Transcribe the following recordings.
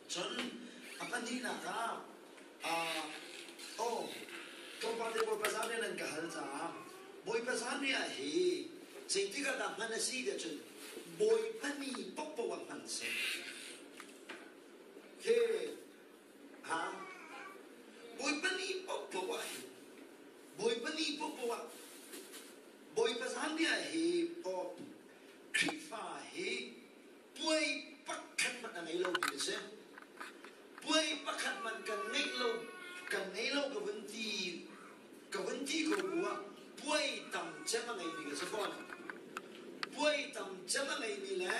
Cun a pahnihnak ah aw tlawmpal te Bawipa zanriah nan ka hal caah Bawipa zanriah hi zeitik ah dah hman a si tiah cun Bawipa ni paohpaoh ah hman a si. He ha Bawipa ni paohpaoh ah hin Bawipa ni paohpaoh ah Bawipa zanriah hi aw Khrihfa hi puai pakhat hmanh a ngei lomi a si. Puai pakhat hmanh kan ngeih lo kan ngei lo ka vun ti ka vun ti ko bu ah puai tam cem a ngeimi ka si fawn. Puai tam cem a ngeimi le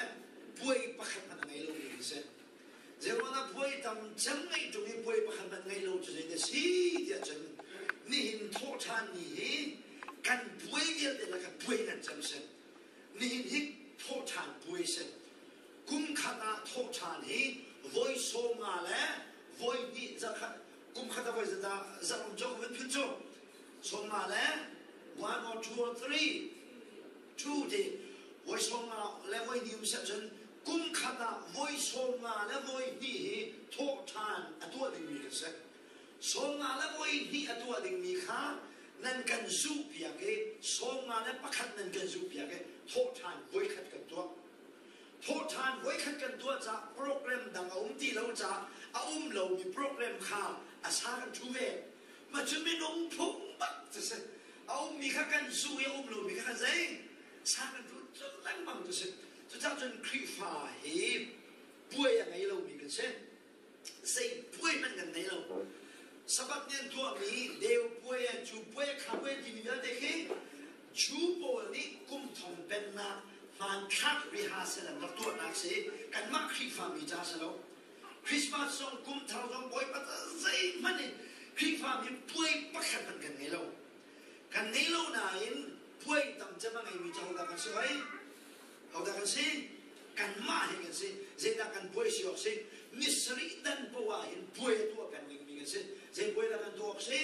puai pakhat hmanh a ngei lomi ka si. Zeiruangah puai tam cem ngeih ṭung i puai pakhat hmanh ngeih lo cu zei na si tiah cun nihin thawhṭhan ni hi kan puai vialte lakah puai ngan cem si. Nihin hi thawhṭhan puai si. Kum khat ah thawhṭhan hi voi 50 le voi hnih zarhkhat kum khat ah voi zedah zarh um cu kan phun cu 50 le one or two or three two ti voi 50 le voi hnih um seh cun kum khat ah voi 50 le voi hnih hi thawhṭhan a tuah dingmi kan si. 50 le voi hnih a tuah dingmi kha nan kan zuhpiak i 51 nan kan zuhpiak i thawhṭhan voikhat kan tuah. Thawhṭhan voikhat kan tuah caah program dang a um ti lo caah a um lomi program kha a sa kan ṭhu ve. Mah cu minung phung bak cu si. A ummi kha kan zuh i a um lomi kha kan zei? Sa kan ṭhu lengmang cu si. Cucaah cun Khrihfa hi puai a ngei lomi kan si. Zei puai hmanh kan nei lo. Sabbath ni an tuahmi deu puai, cu puai, kha puai timi vialte khi Jew pawl nih kum thong pennak hmanthlak rehearsal an rak tuahnak si. Kanmah Khrihfami ca si lo. Christmas zong kum thar zong Bawipa zeihmanh in Khrihfami puai pakhat hmanh kan ngei lo. Kan ngei lo nain puai tam cem a ngeimi cu hodah kan si hoi? Hodah kan si? Kanmah hi kan si. Zeidah kan puai si awk si? Ni sarih dan poah ah hin puai a tuah peng dingmi kan si. Zei puai dah kan tuah awk si?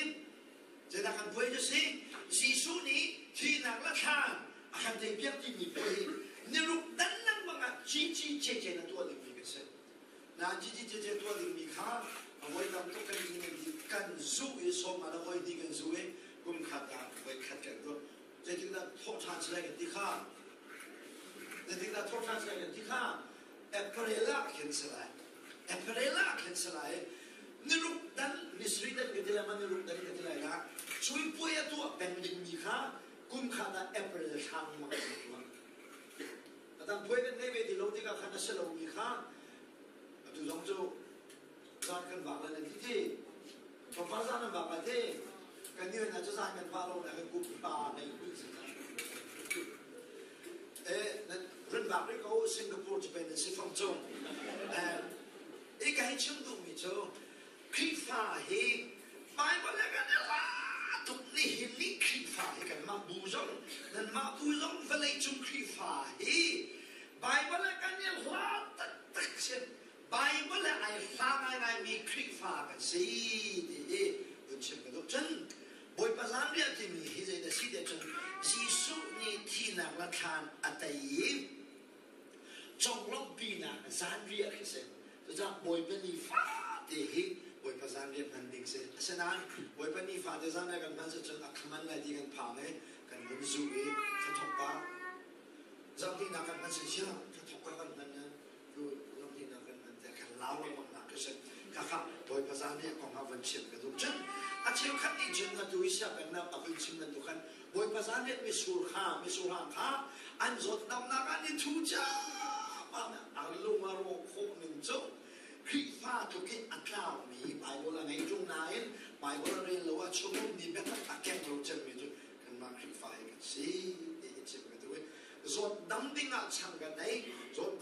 Zeidah kan puai cu si? Jesuh nih thihnak le thlan a kan teipiak timi puai hi niruk dan lengmang ah cici cece na tuah dingmi kan si. Na cici cece tuah dingmi kha a voi tam tuk kan kan zuh i sawm ah le voi hnih kan zuh i kum khat ah voi khat kan tuah. Zeitindah thawhṭhan si lai kan ti kha? Zeitindah thawhṭhan si lai kan ti kha? April ah khin si lai. April ah khin si lai. Niruk dan, nisri dan ka ti lai ma niruk dan ka ti lai la. Cui puai a tuah peng dingmi kha kum khat ah April thla mang kan tuah. Adang puai kan ngei ve ti lo tikah khan a si lomi kha atu zong cu zan kan vak lai na ti ti. Tlawmpal zan an vak lai ti. Kan nih hna cu zan kan vah lo na kan kum pa nei hnih si cang. Eh, nan run vak rih ko Singapore cu pen nan si fang cung. Eh, i ka hei chim duhmi cu Khrihfa hi Bible le kan i la tuk nihin ni Khrihfa hi kanmah bu zong nanmah bu zong vawleicung Khrihfa hi Bible le kan i hla taktak si. Bible le ai hla ngaingaimi Khrihfa kan si ti hi vun chim ka duh. Cun Bawipa zanriah timi hi zei dah si tiah cun Jesuh nih thihnak le thlan a tei i conglawmhpinak zanriah khi si. Cucaah Bawipa ni fate hi Bawipa zanriah hman ding si. Asinain Bawipa ni fate zanriah kan hman si cun a khaman lai ti kan phang i kan vun zuh i thla pa zarhpinak kan hman si sia thla ka kan hman cu lamhnih kan hman te kan lau lengmang ka si khakha Bawipa zan nih kong ah van chim ka duh cun a cheukhat nih cun atu i siangpengnak a vun chim bantuk khan Bawipa zan nih misur kha misur hang kha an zawt damnak an i thu ciammam a lung a rawh khawh ning cu Khrihfa tluk in a tlaumi Bible a ngei ṭung nain Bible a rel lo ah chungum mi biatak a keng lo cemmi cu kanmah Khrihfa hi kan si ti hi chim ka duh i zawt dam ding ah chang kan ei zawt.